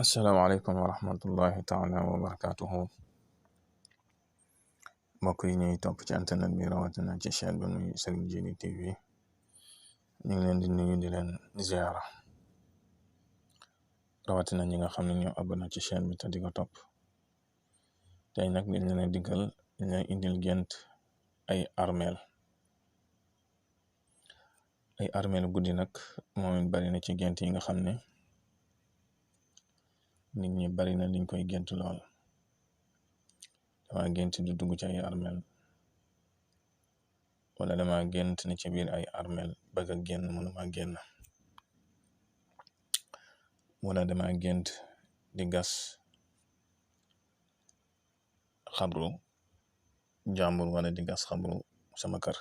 asalaamaaleykum wa rahmatullahi taala wa barakatuhu mbokk yi ñuy topp ci internet bi rawatina ci chaîne bi muy Serigne Djily TV ñu ngi leen di nuyu di leen ziara rawatina ñi nga xam ne ñoo abonné ci chaîne bi te di ko topp tey nag dañ leen diggal dañ leen indil gént ay armeel guddi nag moom it bari na ci gént yi nga xam ne nit ñi bari na liñ koy gént lool dama gént di dugg ci ay armeel wala dama gént ni ci biir ay armeel bëgg a génn mënuma génn wala dama gént di gas xabru jàmbur wala di gas xabru sama kër.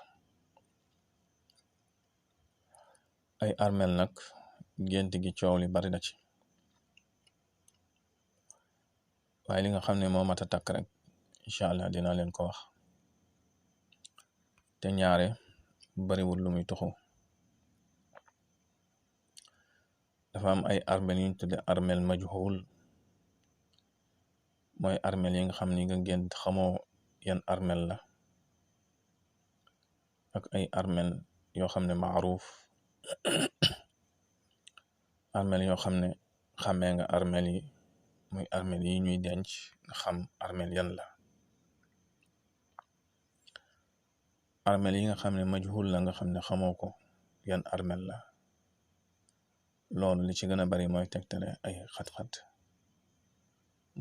ay armeel nag gént gi coow li bari na ci waaye li nga xam ne moo mat a takk rek incha allah dina leen ko wax te ñaare bariwul lu muy tuxu. dafa am ay armeel yuñ tudde armeel majhul mooy armeel yi nga xam ni nga gént xamoo yan armeel la ak ay armeel yoo xam ne maaruuf armeel yoo xam ne xamee nga armeel yi muy armeel yi ñuy denc nga xam armeel yan la. armeel yi nga xam ne majhul la nga xam ne xamoo ko yan armeel la loolu li ci gën a bari mooy tegtale ay xat-xat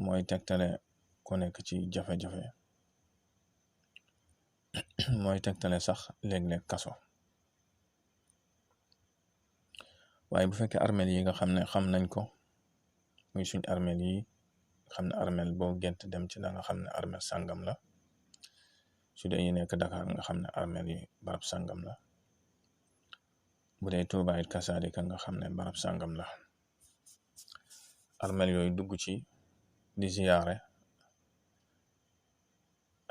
mooy tegtale ku nekk ci jafe-jafe mooy tegtale sax léeg-léeg kaso. waaye bu fekkee armeel yi nga xam ne xam nañ ko muy suñ armeel yi xam ne armeel boo gént dem ci la nga xam ne armeel sàngam la su dee yi nekk Dakar nga xam ne armeel yi barab sàngam la bu dee Tuubaa it kasaalika nga xam ne barab sàngam la. armeel yooyu dugg ci di ziyaare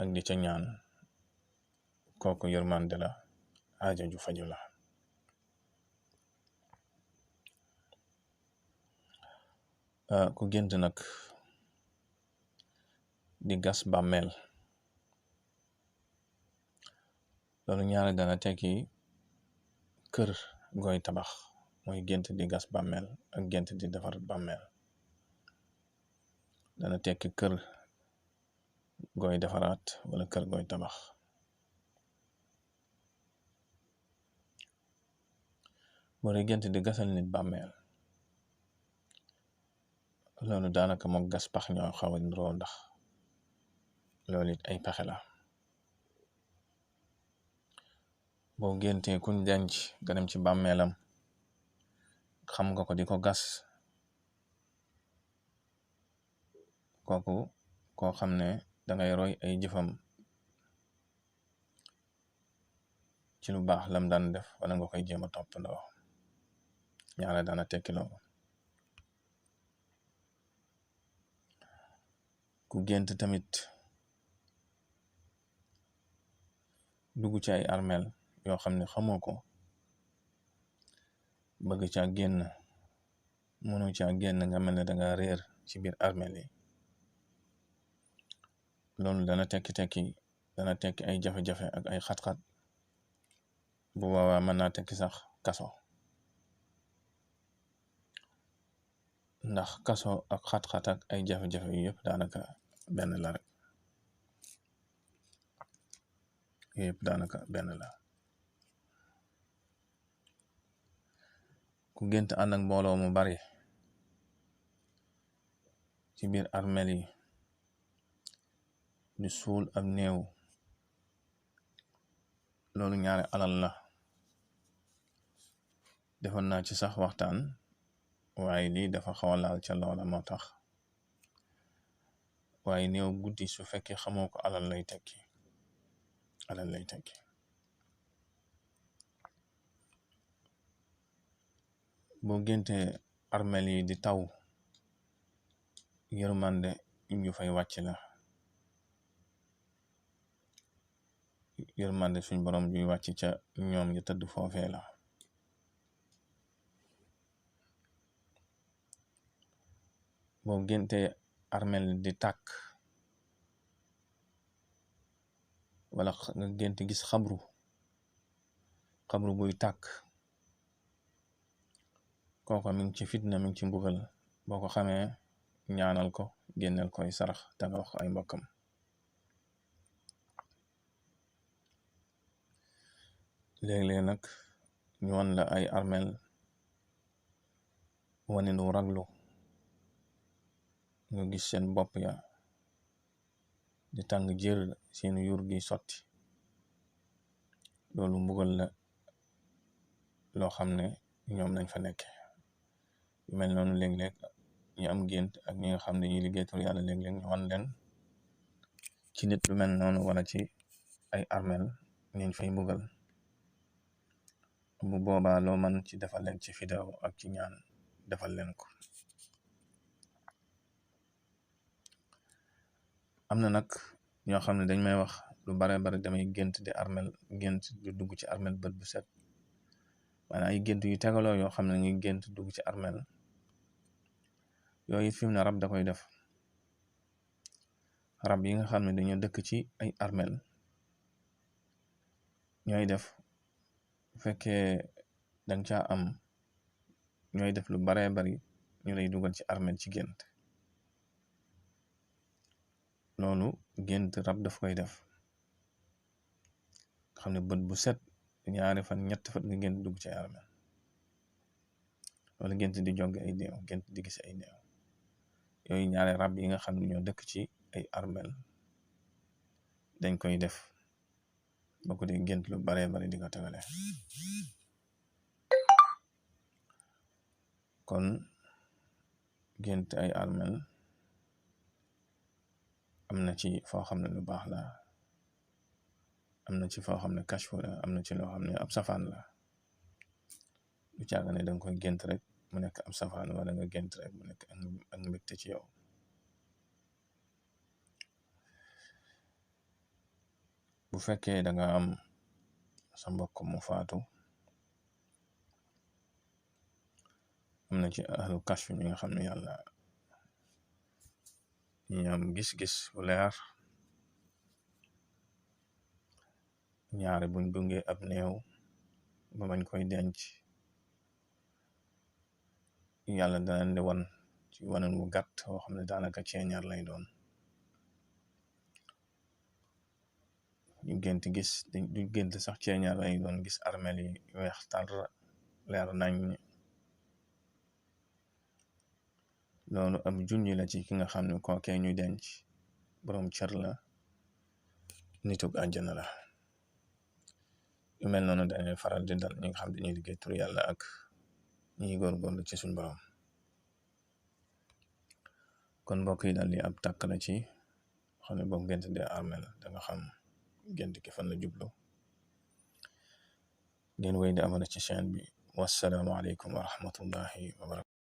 ak di ca ñaan kooku yërmande la aaja ju faju la. ku gént nag di gas bàmmeel loolu ñaare dana tekki kër gooy tabax mooy gént di gas bàmmeel ak gént di defar bàmmeel dana tekki kër gooy defaraat wala kër gooy tabax. boo dee gént di gasal nit bàmmeel loolu daanaka mook gas pax ñoo xaw a niroo ndax loolu it ay pexe la. boo géntee kuñ denc nga dem ci bàmmeelam xam nga ko di ko gas kooku koo xam ne dangay roy ay jëfam ci lu baax lam daan def wala nga koy jéem a toppandoo ñaare daana tekki loolu. ku gént tamit dugg ci ay armeel yoo xam ne xamoo ko bëgg caa génn mënu caa génn nga mel ne danga réer ci biir armeel yi loolu dana tekki ay jafe-jafe ak ay xat-xat bu boobaa mën naa tekki sax kaso ndax kaso ak xat-xat ak ay jafe-jafe yu yëpp daanaka benn la rek ku gént ànd ak mbooloo mu bari ci biir armeel yi di suul ab néew loolu ñaare alal la defoon naa ci sax waxtaan waaye lii dafa xaw a laal ca loola moo tax waaye néew guddi su fekkee xamoo ko alal lay tekki boo génte armeel yi di taw yërmande ñu fay wàcc la yërmande suñ borom juy wàcc ca ñoom ñu tëdd foofee la. boo génte armel di tàkk wala nga gént gis xabru buy tàkk, kooko mi ngi ci fitna, mi ngi ci mbugal. boo ko xamee ñaanal ko, génneel koy sarax te nga wax ay mbokkam. léeg-léeg nag ñu wan la ay armel wane nu raglu, nga gis seen bopp ya di tàng jër, seen yur gi sotti. loolu mbugal la loo xam ne ñoom nañ fa nekke. yu mel noonu léeg-léeg ñu am gént ak ñi nga xam ne ñuy liggéey tur yàlla, léeg-léeg ñu wan leen ci nit lu mel noonu wala ci ay armel ñuñ fay mbugal. bu boobaa loo man ci defal leen ci vidéo ak ci ñaan defal leen ko. am na nag ñoo xam ne dañ may wax lu bare bare damay gént di armel, gént di dugg ci armel bët bu set. maanaam ay gént yu tegaloo yoo xam ne ngi gént dugg ci armel yooyu fi mu ne rab da koy def. rab yi nga xam ne dañoo dëkk ci ay armel ñooy def, bu fekkee danga caa am, ñooy def lu baree bari ñu lay dugal ci armel ci gént. loolu gént rab daf koy def, nga xam ne bët bu set ñaari fan ñett fan nga gént dugg ci armel, wala gént di jog ay néew, gént di gis ay néew. yooyu ñaari rab yi nga xam ne ñoo dëkk ci ay armel dañ koy def ba ko di gént lu baree bari di ko tegale. kon gént ay armel am na ci foo xam ne lu baax la, am na ci foo xam ne kashfu la, am na ci loo xam ne ab safaan la. lu caaga ne danga koy gént rek mu nekk ab safaan, wala nga gént rek mu nekk ak mbégte ci yow. bu fekkee danga am sa mbokk mu faatu, am na ci ahlu kashfu ñi nga xam ne yàlla ñi am gis-gis bu leer. ñaare buñ bungee ab néew ba bañ koy denc, yàlla dana di wan ci wanen wu gàtt woo xam ne daanaka ceeñaar lay doon. ñu gént gis, du gént sax ceeñaar lay doon, gis armel yi weex tar leer nañ. loolu ab junj la ci ki nga xam ne kookee ñu denc boroom cër la, nitug àjjana la. yu mel noonu dañuy faral di dal ñi nga xam ne dañuy liggéey tur yàlla ak ñi góorgóorlu ci suñ borom. kon mbokk yi daal li ab tàkk la ci xam ne boo gént de armel da nga xam gént ki fan la jublu. ngeen wéy di abonné ci chaîne bi. wassalaamu aleykum wa rahmatullahi wa barakatuh.